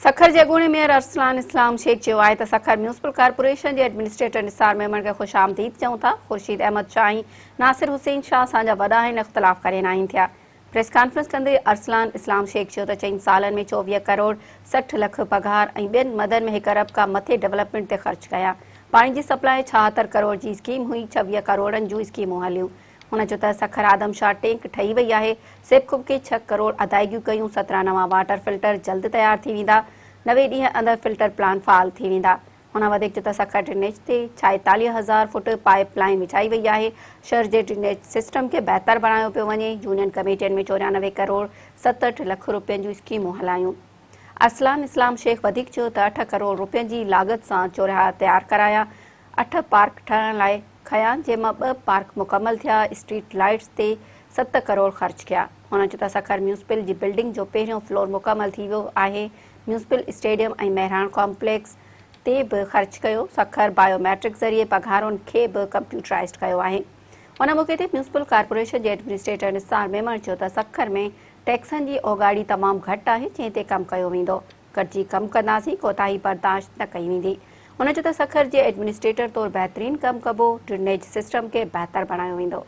سکر جي اڳوڻي ميئر ارسلان اسلام شيخ چيو آهي ته سکر ميونسپل ڪارپوريشن جي ايڊمنسٽريٽر نثار ميمڻ کي خوش آمديد چئون ٿا، خورشيد احمد شاهه ۽ ناصر حسين شاهه اسان جا وڏا آهن اختلاف ڪڏهن ناهن ٿيا. پريس ڪانفرنس ڪندي ارسلان اسلام شيخ چيو ته چئن سالن ۾ 24 ڪروڙ 60 لک پگهار ۽ ٻين مدن ۾ هڪ ارب کان مٿي ڊولپمينٽ تي خرچ ڪيا، پاڻي جي سپلاء 76 ڪروڙ جي اسڪيم هئي، 26 ڪروڙن جون اسڪيمون هليون. هن چيو ته سکر آدم شاهه ٽينڪ ٺهي وئي آهي، سيپڪو کي ڇهه ڪروڙ ادائيگيون ڪيون، 17 نوان واٽر فلٽر جلد تيار ٿي ويندا، 90 ڏينهن اندر فلٽر پلانٽ فعال ٿي ويندا. هن وڌيڪ چيو ته سکر ڊرينيج تي 46 هزار فوٽ پائيپ لائين وڇائي وئي آهي، شهر جي ڊرينيج سسٽم کي بهتر بڻايو پيو وڃي، يونين ڪميٽين ۾ 94 ڪروڙ 67 لک روپين جون اسڪيمون هلايون. ارسلان اسلام شيخ وڌيڪ چيو ته اٺ ڪروڙ روپين جي لاڳت سان چوراها تيار ڪرايا، اٺ پارڪ ٺهرائڻ لاء کنيا، جنهن مان ٻه پارڪ مڪمل ٿيا، اسٽريٽ لائيٽس تي ست ڪروڙ خرچ ڪيا. هن چيو ته سکر ميونسپل جي بلڊنگ جو پهريون فلور مڪمل ٿي ويو آهي، ميونسپل اسٽيڊيم ۽ مهراڻ ڪامپليڪس تي به خرچ ڪيو، سکر بايو ميٽرڪ ذريعي پگهارن کي به ڪمپيوٽرائزڊ ڪيو آهي. ان موقعي تي ميونسپل ڪارپوريشن جي ايڊمنسٽريٽر نثار ميمڻ چيو ته سکر ۾ ٽيڪسن جي اوڳاڙي تمام گهٽ آهي، جنهن تي ڪم ڪيو ويندو. گڏجي ڪم ڪنداسين، ڪوتاهي برداشت نه ڪئي ويندي. هن چيو ته سکر جي ايڊمنسٽريٽر طور بهترين ڪم ڪبو، ڊرينيج سسٽم کي بهتر بڻايو ويندو.